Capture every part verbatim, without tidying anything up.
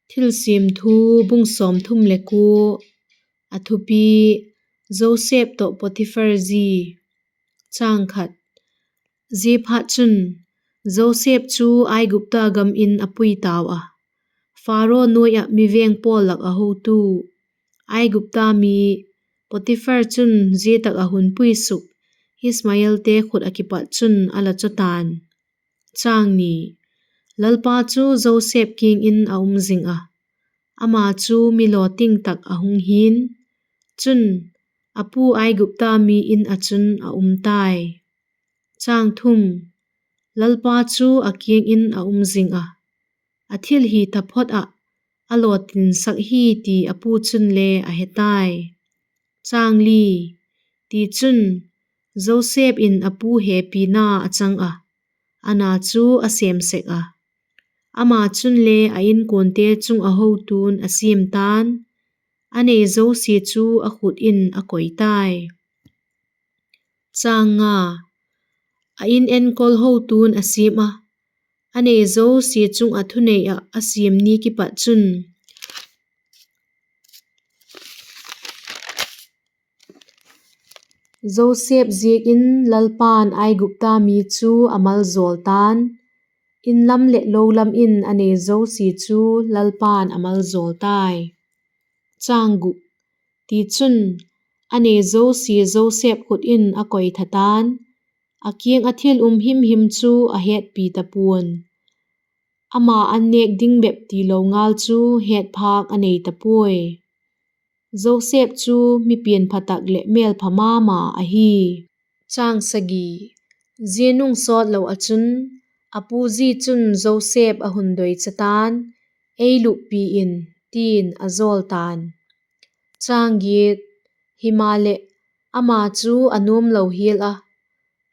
Thilsiam Thu, bung sawmthum le kua. A thupi: Joseph tawh Potiphar zi. Ziaphatchun, Joseph chu Aigupta gam in a pui tau a, Pharaoh nuai ah mi veng pawl lak a hotu, Aigupta mi Potiphar chun zia tak ah hun pui suk Ishmaelte khut ah kipat chun a la chaw ta'n. Lalpa chu Joseph kiang in a um zing a, ama chu mi lawting tak a hung hi'n; chun, a pu Aigupta mi In ah chun a um tai. Lalpa chu a kiang in a um zing a, a thil hi taphot ah a lawtinsak hi ti a pu chunle a he tai. Tichun, Joseph in a pu hepina a chang a, a na chu a sêm sek a; ama chunle a inkuante chung ah hotu'n a siam ta'n, a nei zosia chu a khut in a koi tai. A in enkol hotu'n a siam a, a nei zosia chung ah thunei ah a siam ni kipat chun, Joseph ziak in Lalpa'n Aigupta mi chu a maljawl ta'n; In lam leh lo lam in a nei zosia chu Lalpa'n a maljawl tai. Tichun, a nei zosia Joseph khut in a koitha ta'n, a kiang ah thil um himhim chu a hetpi ta pua'n; ama an nêk ding bep tilo ngal chu hetphâk a nei ta puai. Joseph chu mi pianpha tak leh mêlpha ma ma ahi. Zia nung sawtlo ah chun, a pu zi chun Joseph a hun doicha ta'n, Ei luppi in, ti'n a jawl ta'n. Himaleh, ama chu a nuamlo hial a,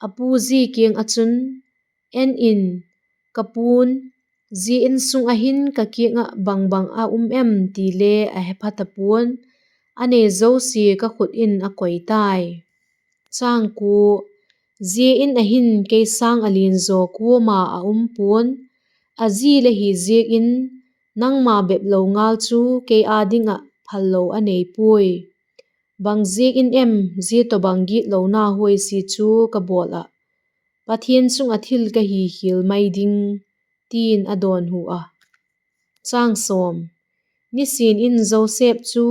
a pu zi kiang ah chun, En in, ka pu'n, zia insung ah hin ka kiang ah bang bang a um em ti le a hepha ta pua'n; a nei zosia ka khut in a koi tai. Zia In ah hin kei sâng ah lian zaw kuama a um pua'n; a zi le hi ziak in, nangma bep lo ngal chu kei â ding ah phallo a nei puai. Bang ziak in em zia tawhbang gitlona huaisia chu ka bawl ah? Pathian chung ah thil ka hi khial mai ding, ti'n a dawnhu a. Nisin in Joseph chu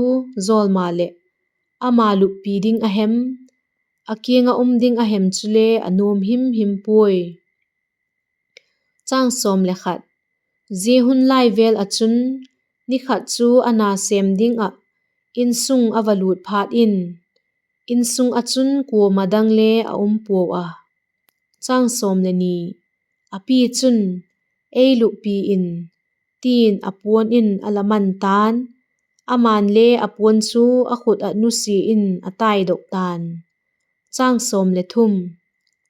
jawlma leh, ama luppi ding a hem, a kiang ah um ding a hem chule a nuam himhim puai. Zia hun lai vêl ah chun, ni khat chu a na sêm ding ah insung a va lût phat in, insung ah chun kuama dang le a um puau a. A pi chun, Ei luppi in, ti'n a puan in a la man ta'n; ama'n le a puan chu a khut ah nusia in a taidok ta'n.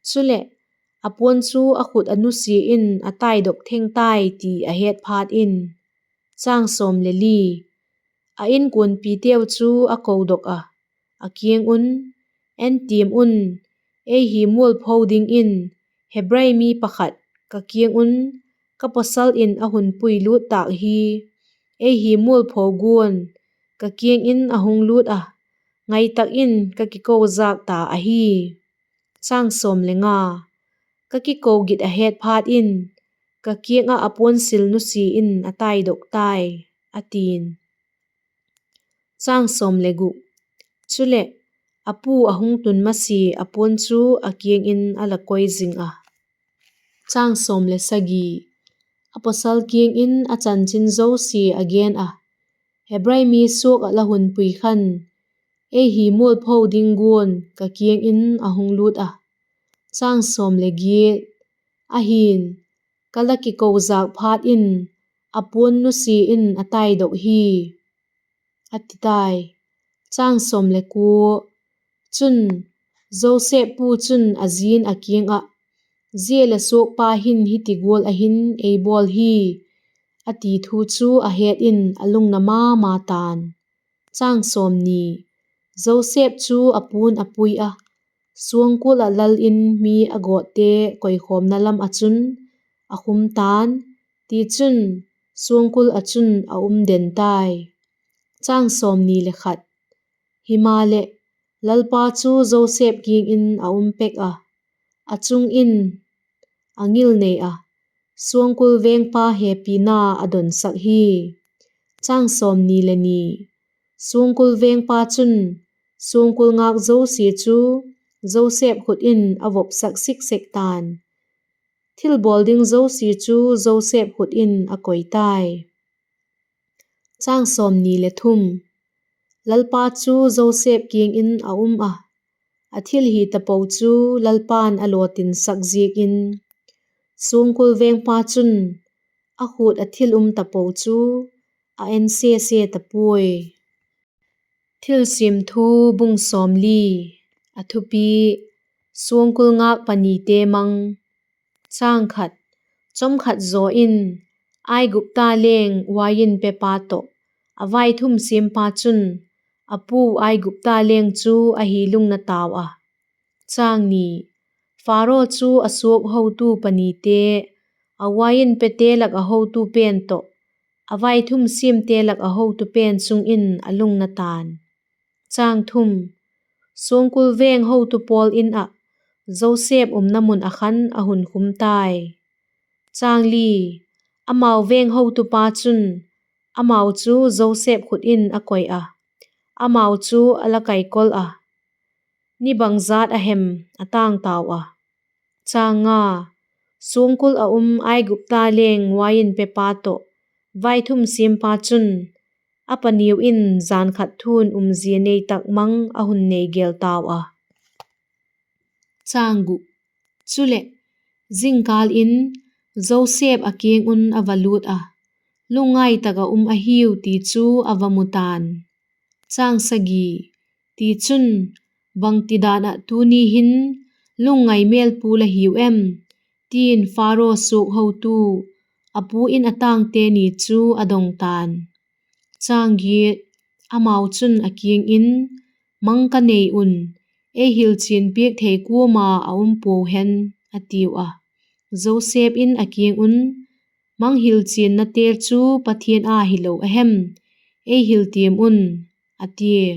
Chuleh, a puan chu a khut ah nusia in a taidok theng tai ti a het phat in, a inkuanpiteu chu a kodok ah, a kiang un, En tiam un, ei hi mualpho dingin Hebrai mi pakhat ka kiang un ka pawsal in a hun puilût tâk hi; ei hi mualpho guan ka kiang in a hung lût ah, ngai tak in ka kikozâk ta ahi. Ka kiko git a het phat in, ka kiang ah a puansil nusia in a taidok tai, a ti'n. Chuleh, a pu a hung tun masia a puan chu a kiang in a la koi zing a. A pawsal kiang in a chanchin zosia a gen ah, Hebrai mi suak ah la hun pui khan, ei hi mualpho ding guan ka kiang in a hung lût ah. Ahi'n, ka la kikozâk phat in a puan nusia in a taidok hi, a ti tai. Chun, Joseph pu chun a zi'n a kiang ah, Zia la suakpa hin hiti gual ah hin ei bawl hi, a ti thu chu a het in a lungna ma ma ta'n. Joseph chu a pu'n a pui a, suangkual ah lal in mi a gawtte koikhawmna lam ah chun a khum ta'n; tichun, suangkul ah chun a um den tai. Himaleh, Lalpa chu Joseph kiang in a um pek ah, a chung in a ngilnei ah, suangkul vêngpa hepina a donsak hi. Suangkul vêngpa chun suangkul ngâk zosia chu Joseph khut in a vopsak sik sek ta'n; thilbawl ding zosia chu Joseph khut in a koi tai. Lalpa chu Joseph kiang in a um ah, a thil hi tapo chu Lalpa'n a lawtinsak ziak in, suangkul vêngpa chun a khut ah thil um tapo chu a en sese ta puai. Thilsiam Thu, bung sawmli. A thupi: Suangkul ngâk panite mang. Chomkhat zaw in Aigupta leng uain pepa tawh a vaithum siampa chun a pu Aigupta leng chu a hi lungna tau a. Pharaoh chu a suak hotu panite, a uain pete lak ah hotu pen tawh a vaithum siamte lak ah hotu pen chung in a lungna ta'n. Suangkul vêng hotu pawl in ah Joseph umna mun ah khan a hun khum tai. Amau vêng hotupa chun amau chu Joseph khut in a koi ah, amau chu a la kaikol ah, ni bangzat a hem a tâng tau a. Suangkul ah um Aigupta leng uain pepa tawh vaithum siampa chun a paniu in jan khat thu'n umzia nei tak mang a hun nei gêl tau a. Chuleh, zingkâl in Joseph a kiang un a va lût ah, lungngai tak ah um ahiu ti chu a va mu ta'n. Tichun, bangtidan ah tuni hin lungngai mêlpu la hiu em? ti'n Pharaoh suak hotu, a pu in a tângte ni chu a dong ta'n. Amau chun a kiang in, Mang ka nei un, ei hilchian piak thei kuama a um puau hen, a tiu a. Joseph in a kiang un, Mang hilchiannate chu Pathian â hilo a hem? Ei hiltiam un, a tia.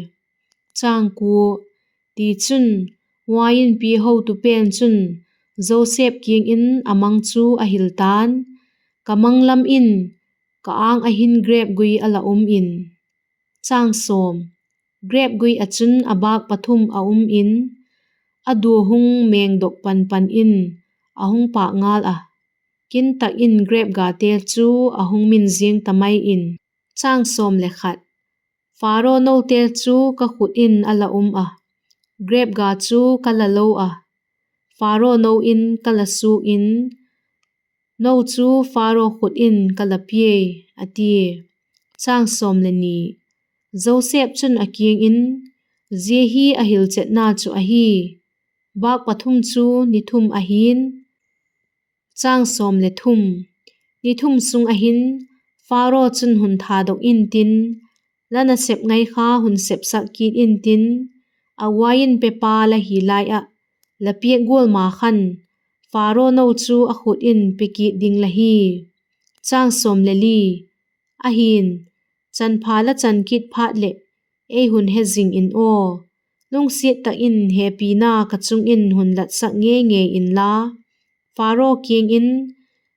Tichun, uain pi hotu pen chun Joseph kiang in a mang chu a hil ta'n, Ka mang lam in ka âng ah hin grep gui a la um in, grep gui ah chun a bâk pathum a um in, a dua hung mêngdok pan pan in a hung pâk ngal ah, kin tak in grep gate chu a hung min ziang ta mai in. Pharaoh note chu ka khut in a la um ah, grep ga chu ka la lo ah, Pharaoh no in ka la suak in, no chu Pharaoh khut in ka la piai, a tia. Joseph chun a kiang in, Zia hi a hilchetna chu ahi: bâk pathum chu ni thum ahi'n, ni thum sung ah hin Pharaoh chun hun thadok intin, la nasep ngai kha hun sepsak kit intin, a uain pepa la hi lai ah la piak gual ma khan Pharaoh no chu a khut in pe kit ding la hi. Ahi'n, chanpha la chan kit phat leh ei hun he zing in aw, lungsiat tak in hepina ka chung in hun latsak ngei ngei inla, Pharaoh kiang in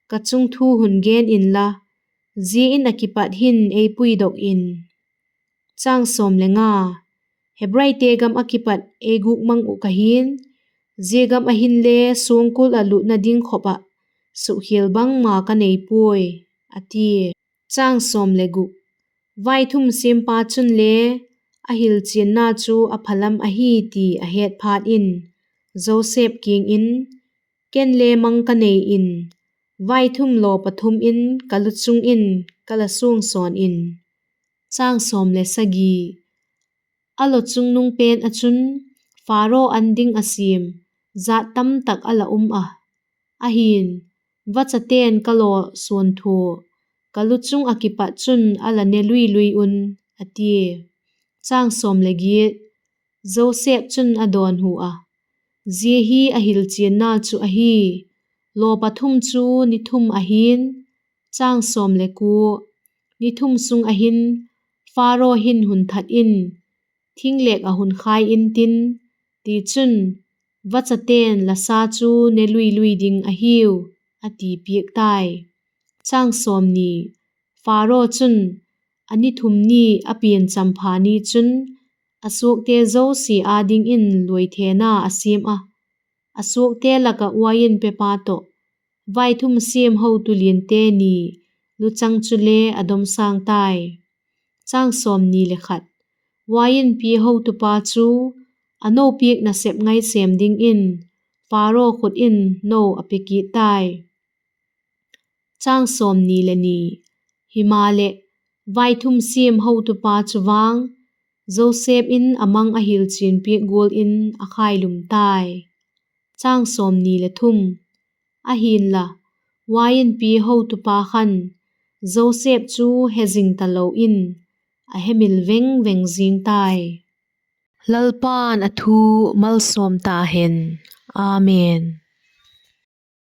ka chung thu hun gen inla, zia in ah kipat hin ei puidok in. Hebraite gam ah kipat ei gûk mang uh ka hi'n, zia gam ah hinle suangkul ah lutna ding khop ah sukkhial bangma ka nei puai, a tia. Vaithum siampa chunle a hilchianna chu a phalam ahi ti a het phat in, Joseph kiang in, Kenle mang ka nei in, vaithum law pathum in ka lu chung in ka la suang sawn in. A law chungnung pen ah chun Pharaoh an ding ah siam jat tamtak a la um ah; ahi'n, vachate'n ka law suanthua ka lu chung ah kipat chun a la ne lui lui un, a tia. Joseph chun a dawnhu ah, Zia hi a hilchianna chu ahi: law pathum chu ni thum ahi'n, Chang sawm le kua, ni thum sung ah hin Pharaoh hin hun that in, thinglêk ah hun khai intin; tichun, vachate'n la sa chu ne lui lui ding ahiu, a ti piak tai. Chang sawmni, Pharaoh chun a ni thum ni a pian champha ni chun a suakte zosia â dingin luaithena a siam ah, a suakte lak ah uain pepa tawh vaithum siam hotu liante ni luchang chule a domsâng tai. Chang sawmni le khat, uain pi hotupa chu a no piak nasep ngai sêm dingin Pharaoh khut in no a pe kit tai. Chang sawmni le ni, himaleh, vaithum siam hotupa chu vang Joseph in a mang a hilchian piak gual in a khailum tai. Chang sawmni le thum, ahi'nla, uain pi hotupa khan Joseph chu he zing talo in, a hemil veng veng zing tai. Lalpa'n a thu malsawm ta hen. Amen.